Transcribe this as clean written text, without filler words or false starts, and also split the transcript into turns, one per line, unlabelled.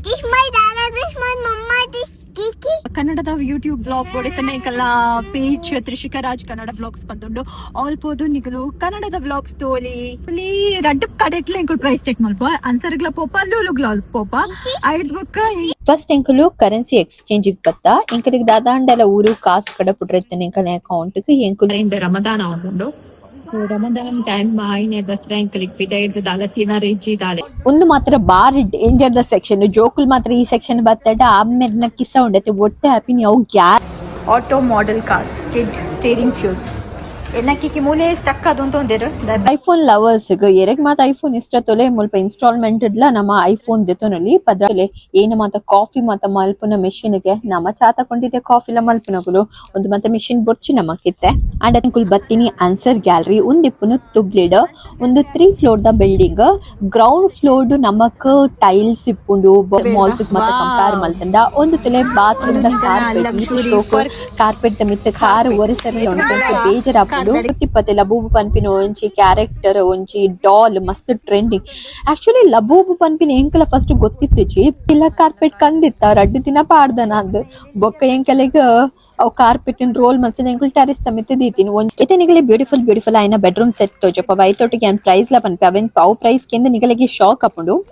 This my dada, this my mama, this Kiki.
ಕನ್ನಡದ YouTube blog ಹೊಡಿತಾನೆ ಎಂಕಲ್ನ page Trishika Raj Kannada vlogs ಬಂದುಂಡು. ಆಲ್ ಪೋದು ನಿಕುಲು ಕನ್ನಡದ ವ್ಲಾಗ್ಸ್ ತೋಲಿ. ಅಲ್ಲಿ ರಡ್ಡ್ ಕಡೆಟ್ಲ ಎಂಕುಲು ಪ್ರೈಸ್ ಚೆಕ್ ಮಲ್ಪ, ಅನ್ಸರ್ಗ್ಲ ಪೋಪ, ಲೂಲುಗ್ಲ ಪೋಪ. ಐದ್ ಬೊಕ್ಕ
ಫಸ್ಟ್ ಎಂಕುಲು ಕರೆನ್ಸಿ ಎಕ್ಸ್ಚೇಂಜ್ ಬತ್ತ. ಎಂಕಲಿಗ್ ದಾದಾಂಡಲ ಊರು ಕಾಸ್ ಕಡ ಪುಟ್ರೆತ್ತನೆ ಎಂಕಲ್ನ ಅಕೌಂಟ್ ಗ್ ಎಂಕುಲು.
ಇಂದ ರಮದಾನ್ ಆವೊಂದುಂಡು. ಸೊ ರಮದಾನ್ ಟೈಮ್ ಆಯಿನೆ ದಸರಾ ಎಂಕಲಿಗ್ ಪಿದೈರ್ದ್ ದಾಲ ತಿನರೆ ಇಜ್ಜಿ ದಾಲೆ.
ಉಂದು ಮಾತ್ರ ಬಾರಿ ಡೇಂಜರ್ ದ ಸೆಕ್ಷನ್. ಜೋಕುಲ್ ಮಾತ್ರ ಈ ಸೆಕ್ಷನ್ ಬತ್ತಡ ಅಮ್ಮೆರ್ನ ಕಿಸ ಉಂಡತೆ ಒಟ್ಟೆ ಆಪಿನಿ ಅವು ಗ್ಯಾ.
Auto model cars skid steering fuse ಎನ್ನಕ್ಕಿಕ್ಕಿ ಮೂಲೆ ಸ್ಟಕ್ ಅದು ಒಂದೇರು.
ಐಫೋನ್ ಲವರ್ಸ್ ಗ್ ಎರೆಗ್ ಮಾತ ಐಫೋನ್ ಇಷ್ಟ ತೊಲೆ, ಮುಲ್ಪ ಇನ್ಸ್ಟಾಲ್ಮೆಂಟ್ ಡ್ಲ ನಮ್ಮ ಐಫೋನ್ ದೆತೊನೊಲಿ. ಪದ್ರ ಏನ ಮಾತ ಕಾಫಿ ಮಾತ ಮಲ್ಪುನ ಮೆಷಿನ್ ಗೆ, ನಮ ಚಾ ತಕೊಂಡಿದ್ದೆ ಕಾಫಿ ಲ ಮಲ್ಪುನಕುಲು. ಒಂದು ಮಾತ ಮೆಷಿನ್ ಬೊರ್ಚಿ ನಮಕಿತ್ತೆ. ಅಂಡ್ ಎಂಕುಲು ಬತ್ತಿನಿ ಆನ್ಸರ್ ಗ್ಯಾಲರಿ. ಉಂದಿಪ್ಪುನು ತುಬ್ಲಿಡ್. ಒಂದು ತ್ರೀ ಫ್ಲೋರ್ ದ ಬಿಲ್ಡಿಂಗ್. ಗ್ರೌಂಡ್ ಫ್ಲೋರ್ ನಮಕ್ ಟೈಲ್ಸ್ ಇಪ್ಪುಂಡು. ಮಾಲ್ಸ್ ಮಾತ ಕಂಪೇರ್ ಮಲ್ತಂಡ ಒಂದು ತುಲೆ ಬಾತ್ರೂಮ್ ದ ಕಾರ್ಪೆಟ್, ಕಾರ್ಪೆಟ್ ದ ಮಿತ್ತ್ ಕಾರ್ ಒರೆಸರೆ ಉಂಡು, ಬೇಜಾರಾಪುಂಡು. ತಿಪ್ಪತೆ ಲಬೂಬು ಪನ್ಪಿನ ಒಂಜಿ ಕ್ಯಾರೆಕ್ಟರ್, ಒಂಜಿ ಡಾಲ್ ಮಸ್ತ್ ಟ್ರೆಂಡಿಂಗ್. ಆಕ್ಚುಲಿ ಲಬೂಬು ಪನ್ಪಿನ ಎಂಕಲ ಫಸ್ಟ್ ಗೊತ್ತಿತ್ತಿಜಿ. ಇಲ್ಲ ಕಾರ್ಪೆಟ್ ಕಂದಿತ್ತ ರಡ್ಡ್ ದಿನ ಪಾಡ್ದನ ಅಂದ್. ಬೊಕ್ಕ ಎಂಕಲೆಗ್ ಅವು ಕಾರ್ಪೆಟ್ ರೋಲ್ ಮಲ್ತಿನ ಎಂಕುಲು ಟೆರೆಸ್ ದ ಮಿತ್ತ್ ದೀತಿನಿ. ಒಂಜಿ ಇತ್ತೆ ನಿಗಲೆ ಬ್ಯೂಟಿಫುಲ್ ಬ್ಯೂಟಿಫುಲ್ ಆಯಿನ ಬೆಡ್ರೂಮ್ ಸೆಟ್ ತೋಜಪ್ಪ. ಐತೊಟ್ಟಿಗೆ ಯಾನ್ ಪ್ರೈಸ್ ಲ ಪನ್ಪೆ. ಅವೆನ್ ಅವು ಪ್ರೈಸ್ ಕೆಂದ್ ನಿಗಲೆಗೆ ಶಾಕ್ ಆಪುಂಡು.